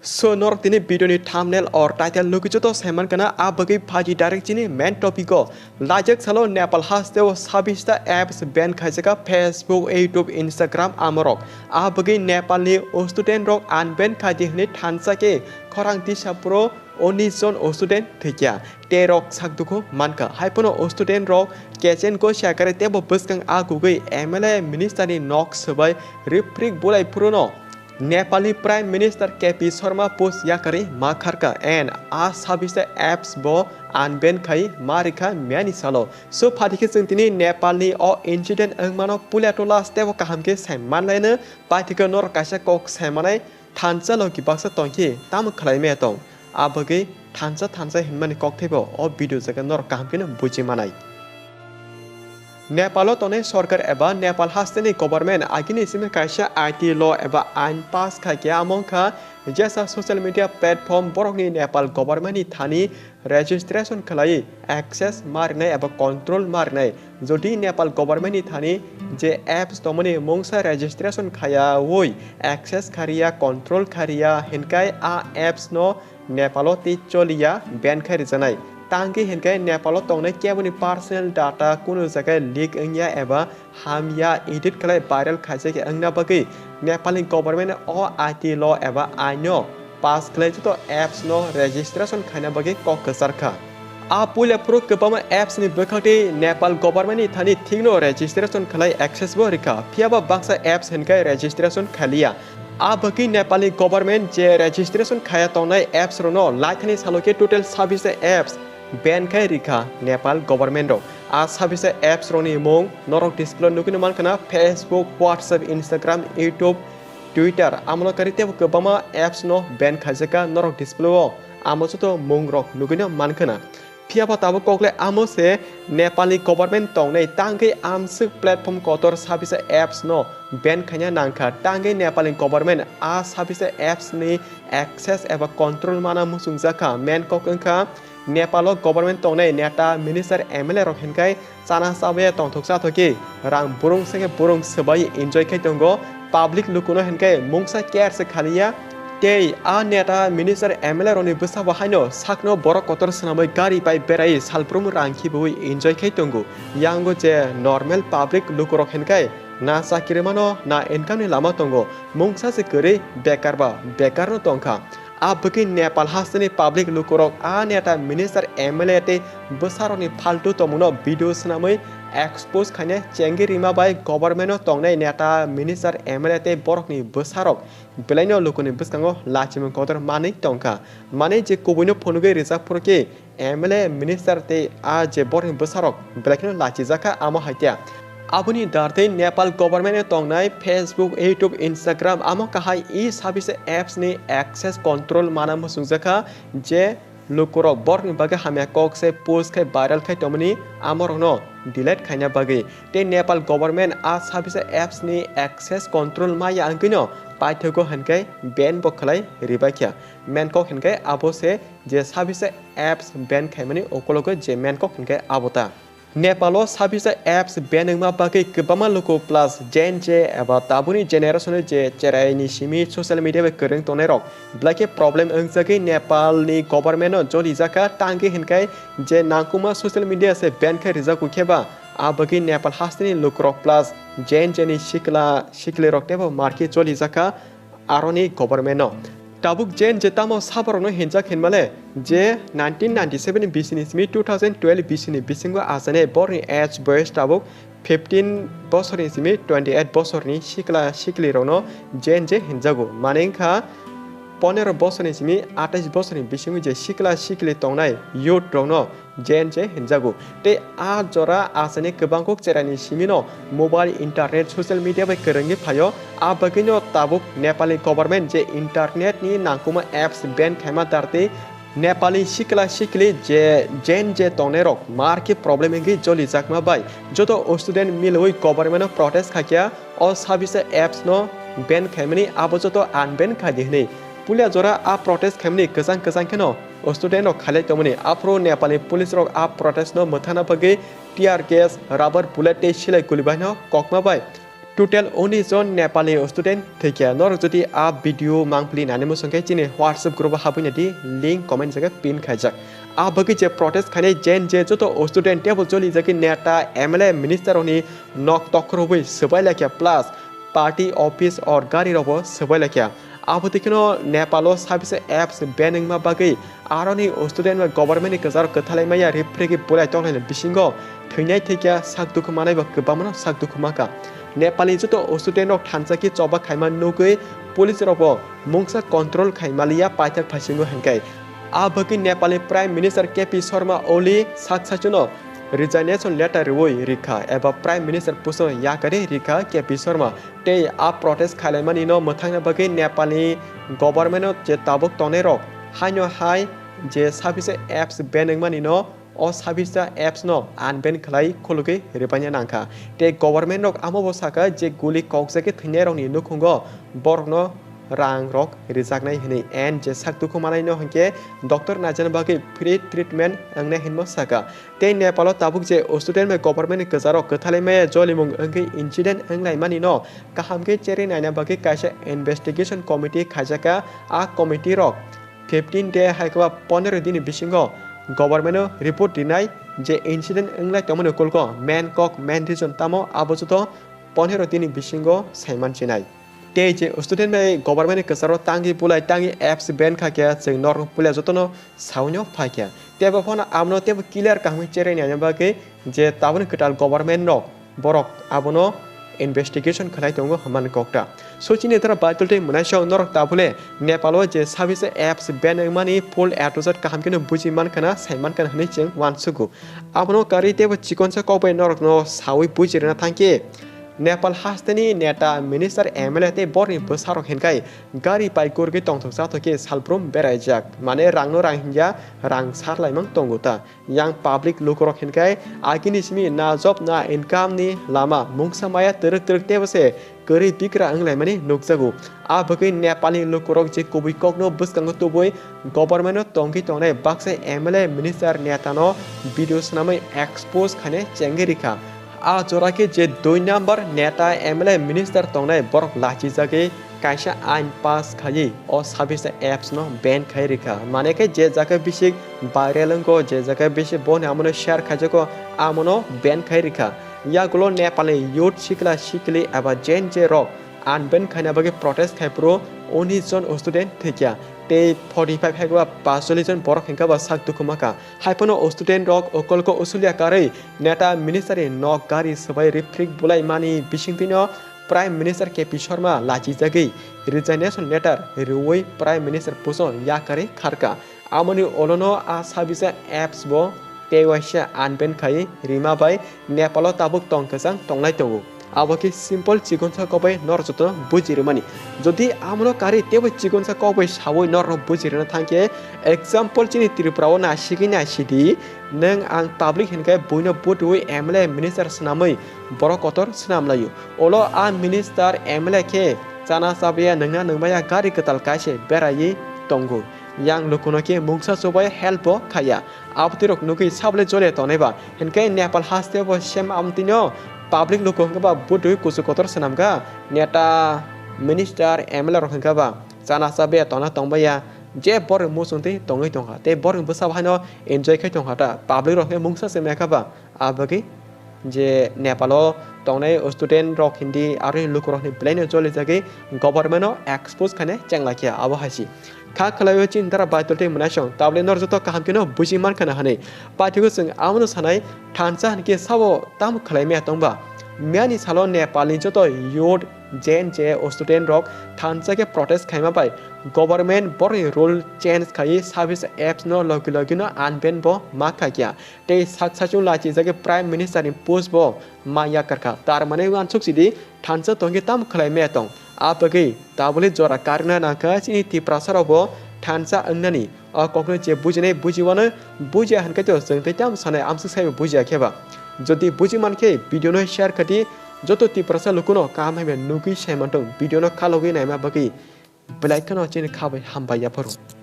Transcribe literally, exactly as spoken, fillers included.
So norok tini video ni thumbnail or title nugwi joto saiman kana, a bagwi phaidi direct chini main topic o. Lajak salo Nepal hasteo sabista apps ban khaijaka, Facebook, YouTube, Instagram amorok. A bagwi Nepal ni student rok unban khaidi hwnwi thansa khe khorang tisa phuru unis jon student thwikya. Terok sakdukhu mankha. Haiphano student rok kechen ko siakare tebo bwskang a kugwi M L A minister ni nok swbai riprik bulai phuruno Nepalni Prime Minister K P Sharma post yakarwi ma kharka and a sabisa apps bo unban khai ma rikha miyani salo. So phatikhe chwng tini Nepalni o incident wngmano puila tola step o kaham khe sai manlaino, paithikhe norok kaisa kok sai manai thansa logi baksa tongkhe tamo khlai maya tong. A bagwi thansa thansa hinmani kok thaibo o video jaga norok kaham kheno buji manai. Nepalo tongnai sorkar eba Nepal hasteni government agini simi kaisa I T law eba ain pass khai khe amo wngkha jesa social media platform borokni Nepal government ni thani registration khlai access ma rinai eba control ma rinai. Jodi Nepal government ni thani je apps tongmani mungsa registration khaya oi access khariya control khariya hinkai a apps no Nepalo tei choliya ban khai rijanai. Tangwi hinkai Nepalo tongnai keboni personal data kunu jaga leak wngya eba hamya edit khlai viral khaijak wngna bagwi Nepalni government o I T law eba aino pass khlai joto apps no registration khaina bagwi kok kwchar kha. A puila phuru kwbangma apps ni bwkhak tei Nepal government ni thani thikno registration khlai access bo rikha, phiyaba baksa apps hinkai registration khaliya. A bagwi Nepalni government je registration khaya tongnai apps rokno laithani salo khe total sabisa apps ban khai rikha Nepal government rok. A sabisa apps rokni mung norok display nugwino mankha na, Facebook, WhatsApp, Instagram, YouTube, Twitter, amolo kari tebo kwbangma apps no ban khaijaka norok display o amo joto mung rok nugwino mankha na. Phiyaba tabuk kokle amo se Nepalni government tongnai tangwi amswk platform kotor sabisa apps no ban khaina nangkha, tangwi Nepalni government a sabisa apps ni access eba control mana muchungjakha. Main kok wngkha Nepalo government tongnai neta, minister, M L A rok hinkai chana chabaya tongthok chathokhi rang burung sengkhe burung swbai enjoy khai tongo. Public lukuno hinkai mungsa care se khaliya. Tei a neta, minister, M L A rokni bwsabo haino sakno borok kotor swnamwi gari bai berai salbrum rang khibiwi enjoy khai tongo. Yango je normal public lukurok hinkai na chakiri mano na income ni lama tongo, mungsa se kwrwi bekar ba bekar no tongkha. A bwkhe Nepal hasteni public lukurok a neta, minister, M L A tei bwsarokni phaltu tongmungno video swnamwi expose khaina chengwi rima bai government o tongnai neta, minister, M L A tei borokni bwsarok belaino lukuni bwskango lachimung kotor manwi tongkha. Manwi je kubuino phunugwi rijak phuru khe M L A, minister tei a je borokni bwsarok belai kheno lachijakha amo hai khe. Aboni dar tei Nepal government ni tongnai Facebook, YouTube, Instagram amo kahai e sabisa apps ni access control mana muchungjakha je lukurok borokni bagwi hamya kok se post khai viral khai tongmani amorokno delete khaina bagwi. Tei Nepal government a sabisa apps ni access control maya wngwino paithago hinkai ban bo khlai ribaikha. Main kok hinkai abo se je sabisa apps ban khaimani ukologo je main kok hinkai abo ta. Nepalo sabisa apps ban wngma bagwi kwbangma luku plus Gen Z eba tabukni generation je cheraini simi social media bai kwrwng tongnairok belai khe problem wngjagwi Nepalni government no jolijakha, tangwi hinkai je nangkukma social media se ban khai rijago kheba, a bagwi Nepal hasteni lukurok plus Gen Z ni sikla siklirok teibo markhe jolijakha aroni government no. Tabuk Gen Z tamo saborokno hinjak hinmale je nineteen ninety-seven bisini simi two thousand twelve bisini bisingo achane borni age boyes tabuk fifteen bosorni simi twenty eight bosorni sikla siklirokno Gen Z hinjago. Mane wngkha ponero bosorni simi atais bosorni bisingo je sikla sikli tongnai youth rokno Gen Z hinjago. Tei a jora achane kwbang kok cheraini simino mobile, internet, social media bai kwrwngwi phaio. A bagwino tabuk Nepalni government je internet ni nangkukma apps ban khaima dar tei Nepalni sikla sikli je Gen Z tongnairok mar khe problem wngwi jolijakma bai joto student milwi government o protest khaikha, o sabisa apps no ban khaimani abo joto unban khaidi hwnwi. Puila jora a protest khaimani kwchang kwchang kheno student rok khailai tongmani, aphuru Nepalni police rok a protest no mwthana bagwi tear gas, rubber bullet tei silai guli baino kokma bai Total unis jon Nepali student thwikha. Norok jodi a video mangpili nani muchung khe chini WhatsApp group o habwi nadi, link comment jaga pin khaijak. A bagwi je protest khainai Gen Z joto student tebo choli jagwi neta, M L A, minister rokni nok tokhorwi swbai laikha plus party office or gari rokbo swbai laikha. Abo twi kheno Nepal o sabisa apps ban wngma bagwi aroni student bai government ni kwcharo kwthalai maya riphrigwi bulai tonglaini bisingo thwinai thwikha sak dukhu manai bo kwbangmano sak dukhu maka. Nepali joto student rok thansa khe choba khaima nugwi police rokbo mungsa control khai maliya paithak phaisingo hinkai. A bagwi Nepali Prime Minister K P Sharma Oli sak sachwno resignation letter rwi rikha eba Prime Minister post o yakarwi rikha K P Sharma. Tei a protest khailaimani no mwthangna bagwi Nepalni government o je tabuk tongnai rok haino hai je sabisa apps ban wngmani no o sabisa apps no unban khlai khulugwi rwbaina nangkha. Tei government rok amo bo sakha je guli kokjagwi thwinai rokni nukhungo borokno rang rok rijaknai hinwi and je sak dukhu manai no hinkhe doctor naijana bagwi free treatment wngnai hinmo sakha. Tei Nepal o tabuk je student bai government ni kwcharo kwthalai maya jolimung wngwi incident wnglaimani no kaham khe cherwi naina bagwi kaisa investigation committee khaijakha. A committee rok fifteen day hai khe ba pondro din ni bisingo government o report rinai je incident wnglai tongmani ukulgo main kok main reason tamo abo joto pondro din ni bisingo saiman chinai. Tei je student bai government ni kwcharo tangwi bulai tangwi apps ban kha khe chwng norok puila jotono saui no phai kha. Tebo phano abono tebo clear kaham cherwi naina bagwi je tabukni kwtal government rok borok abono investigation khlai tongo hwnmani kokta. So chini dara Baitul tei mwnaisong norok tabule Nepal o je sabisa apps ban wngmani full A to Z kaham kheno buji mankha na sai mankha na hwnwi chwng uansugo. Abono karwi tebo chikonsa kokbai norokno saui buji rwna thangkhe Nepal hasteni neta, minister, M L A tei borni bwsarok hinkai gari pai gurgwi tongthok chathok khe salbrum beraijak. Mane rangno rang hinya rang sarlaimang tongo ta. Yang public lukurok hinkai agini simi na job na income ni lama mungsa maya twrwk twrwk tebo se kwrwi bikra wnglaimani nukjago. A bagwi Nepalni lukurok je kubui kokno bwskango tubui government o tongwi tongnai baksa M L A, minister, neta no video swnamwi expose khaina chengwi rikha. A jora khe je dui number neta, M L A, minister tongnai borok lachijagwi kaisa ain pass khaiwi o sabisa apps no ban khai rikha. Mane khe je jaga bisik viral wngkho, je jaga bisik boni amono share khaijakho, amono ban khai rikha. Yagulo Nepalni youth sikla sikli eba Gen Z rok unban khaina bagwi protest khai phuru unis jon student thwikha tei forty five hai khe ba pash chollish jon borok hinkhe ba sak dukhu maka. Haiphano student rok okolko usulia karwi neta minister ni nok gari swbai riprik bulai mani bisingtwino Prime Minister K P Sharma lachijagwi resignation letter rwui Prime Minister post o yakarwi kharkha. Amoni olono a sabisa apps bo tei waisa unban khai rima bai Nepal o tabuk tong kwchang tonglai tongo. Abo khe simple chikonsa kokbai norok jotono buji rwmani. Jodi amono karwi teibo chikonsa kokbai saui norokno buji rwna thangkhe, example chini Tripura o nasigwi naisidi, nwng ang public hinkhe buino vote rwui M L A minister swnamwi borok kotor swnam laio. Olo a minister M L A khe chana chabaya nwngna nwngbaya gari kwtal kaise beraiwi tongo. Yang lukuno khe mungsa chubai help bo khaiya. Abotwi rok nugwi sabole jole tongnai ba. Hinkhe Nepal haste bo sem amtwino public luku hinkhe ba bwtwi kuchuk kotor swnamkha. Neta, minister, M L A rok hinkhe ba chana chabaya tongna tongbaiya. Je borok muchungtwi tongwi tongkha. Tei borok bwsa bo haino enjoy khai tongkha ta. Public rok hinkhe mungsa se mekha ba. Abagwi je Nepal o tongnai student rok hindi aroni lukurokni belaino jolijagwi government o expose khaina chenglaikha abo haisi. Kha khwlaio chini dara Baitul tei mwnaisong tabole norok joto kaham kheno buji mankha na hwnwi. Paithago chwng abono sanai thansa hinkhe sabo tamo khwlai maya tongba. Miyani salo Nepalni joto youth, Gen Z student rok thansa khe protest khaima bai government borokni rule change khaiwi service apps no logi logi no unban bo ma khaikha. Tei sak sachung lachijagwi Prime Minister ni post bo ma yakarkha. Tar mane uansuk sidi thansa tongkhe tamo khwlai maya tong. A bagwi tabole jora karwna nangkha chini Tiprasa rok bo thansa wngnani. O kokno je bujinai bujiwano bujiya hinkhe to chwng tei tamo sanai amsuk saibo bujiya khe ba. Jodi buji mankhe video no share khadi joto Tiprasa lukuno kaham hamya nugwi sai mantong video no khalogwi naima bagwi belai kheno chini khabai hambai yapharo.